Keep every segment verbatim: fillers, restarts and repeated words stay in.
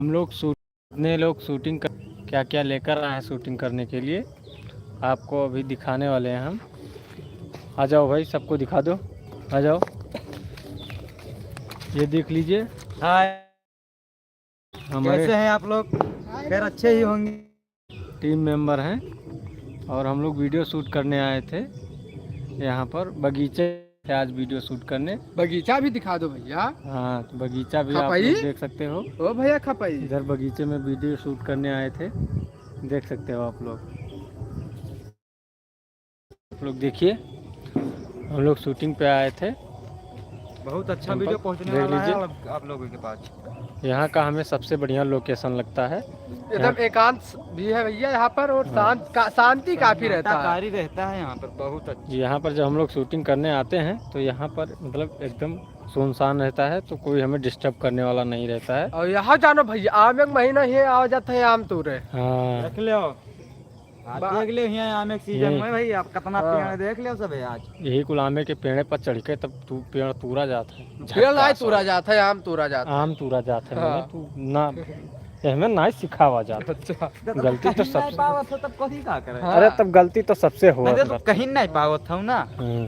हम लोग शूट, कितने लोग शूटिंग कर, क्या क्या लेकर आए हैं शूटिंग करने के लिए, आपको अभी दिखाने वाले हैं हम। आ जाओ भाई, सबको दिखा दो, आ जाओ, ये देख लीजिए। हाय, हमारे कैसे हैं आप लोग? खैर, अच्छे ही होंगे। टीम मेंबर हैं और हम लोग वीडियो शूट करने आए थे यहाँ पर बगीचे। आज वीडियो शूट करने। बगीचा भी दिखा दो भैया। हाँ, तो बगीचा भी आप खपाई? लोग देख सकते हो। ओ भैया, खपाई। इधर बगीचे में वीडियो शूट करने आए थे, देख सकते हो आप लोग। आप लोग देखिए, हम लोग शूटिंग पे आए थे। बहुत अच्छा हम वीडियो पर पहुंचने देख वाला है लीजिए। आप, आप लोगों के पास। यहाँ का हमें सबसे बढ़िया लोकेशन लगता है। एकदम यहाँ एकांत भी है भैया यहाँ पर, और हाँ। शांत का, शांति काफी रहता है। सन्नाटाकारी रहता है यहाँ पर, बहुत अच्छा। जी, यहाँ पर जब हम लोग शूटिंग करने आते हैं तो यहाँ पर मतलब एकदम सुनसान रहता है, तो कोई हमें डिस्टर्ब करने वाला नहीं रहता है। और यहाँ जानो भैया, आम एक महीना ही आवा जाता है आम तोरे। हाँ। देख लो। हाँ, बा- देख ले, हियाँ आमे के सीजन यही। में भाई, आप कितना हाँ। पेड़ देख ले सब है आज। यही कुल आमे के पेड़े पर चढ़ के तब तू पेड़ तूरा जात है। पेड़ नहीं तूरा जात है, आम तूरा जात है। आम तूरा जात है, हाँ। मैंने तू ना, एहमे ना सिखावा जात है। अच्छा। गलती तो नहीं सबसे पावत हो, तब कथी का करे? हाँ। अरे, तब गलती तो सबसे हुआ नहीं, तो करता। कहीं नहीं पावत हो ना। हम्म,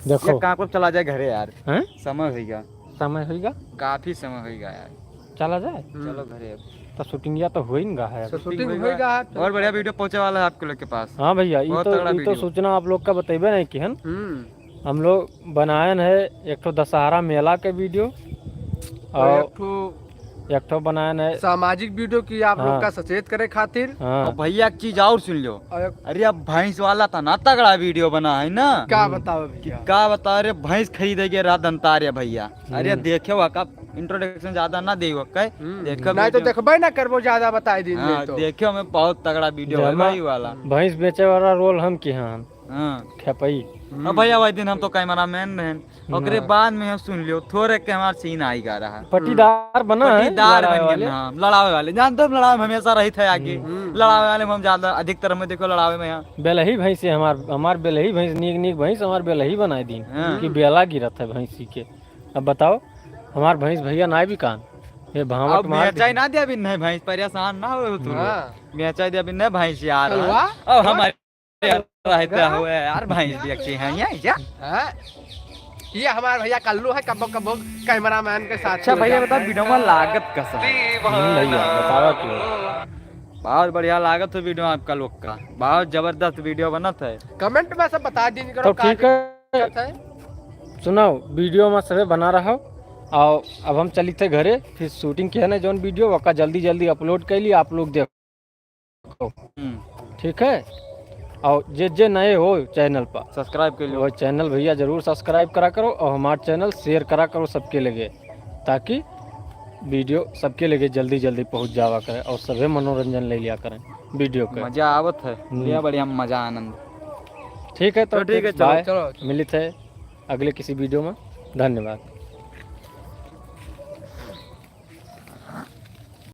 देखो। ये कहाँ को चला जाए घरे यार? हैं? समय होइगा। समय होइगा? काफी समय होइगा यार। चला जाए? हम्म। चलो घरे अब। तो शूटिंगिया तो होई न गा है। तो शूटिंग होई गा है। बहुत बढ़िया वीडियो पहुंचे वाला है आपके लोग के पास। हाँ भैया, ई बहुत तो, तगड़ा ई तो वीडियो। सूचना आप लोग का बतैबे नहीं किहन। हम्म। हम लोग बनायन है एक ठो दशहरा मेला के वीडियो और और एक ठो एक ठो बनायन है सामाजिक वीडियो की आप लोग हाँ। का सचेत करे खातिर। हाँ। और भैया एक चीज और सुन लो। और एक अरे अब भैंस वाला तो ना तगड़ा वीडियो बना है ना। का बताओ भैया? का बताओ रे, भैंस खरीदे के रात अंतार है भैया। अरे हम्म। देखे हुआ का इंट्रोडक्शन ज्यादा ना दे हुआ का। हम्म। देखो नहीं तो वीडियो। देखबे ना करबो, ज्यादा बताई दिन हाँ, में तो। देखे हमें बहुत तगड़ा वीडियो है जमा भाई वाला। भैंस बेचे वाला रोल हम किहन। हाँ। खेपई। अब भैया वही दिन हम तो कैमरामैन रहन। ओकरे हाँ। बाद में हम सुन लियो, थोड़े के हमार सीन आई गा रहा। पटीदार बना है, पटीदार लड़ावे बन गए वाले। ना, लड़ावे वाले। जानते हो, लड़ावे में हमेशा रहित है आगे। हम्म। लड़ावे वाले में हम ज्यादा, अधिकतर हमें देखो लड़ावे में यहाँ। बेलही भैंस है हमार, हमार बेलही भैंस, नीक नीक भैंस हमार बेलही बनाए दीन हाँ। कि बेला गिरत है भैंसी के। अब बताओ, हमार भैंस भैया ना बिकान, ये भावट अब मार बेचाई दी। ना दे अभी नहीं भैंस, परेशान ना हो तू। हाँ। बेचाई दे अभी नहीं भैंस यार। चलवा। अब हमारे रहते हुए यार, भैंस भी अच्छी हैं, ये क्या? हाँ? ये हमार भैया कल्लू है, कबो कबो कैमरामैन के साथ अच्छा में भैया, जाता बता, है। वीडियो में लागत कैसा है? हम्म, भैया, बतावा क्यों? बहुत बढ़िया लागत है वीडियो आपका लोग का, बहुत जबरदस्त वीडियो बनत है। कमेंट में सब बता दीजिए करो, तो का ठीक है। दिक्कत है? सुनाओ, वीडियो में सभे बना रहो। और अब हम चली थे घरे, फिर शूटिंग किया ना जौन वीडियो, वका जल्दी जल्दी अपलोड कैली, आप लोग देखो। हम्म। ठीक है, और जे जे नए हो चैनल पर, सब्सक्राइब कर लो। वो चैनल भैया जरूर सब्सक्राइब करा करो और हमार चैनल शेयर करा करो सबके लगे, ताकि वीडियो सबके लगे जल्दी जल्दी पहुंच जावा करे और सभे मनोरंजन ले लिया करें वीडियो के। मजा आवत है, हम्म। लिया बढ़िया मजा आनंद। ठीक है, तो तो ठीक है, फिर चलो, बाय। चलो। मिलित है अगले किसी वीडियो में। धन्यवाद।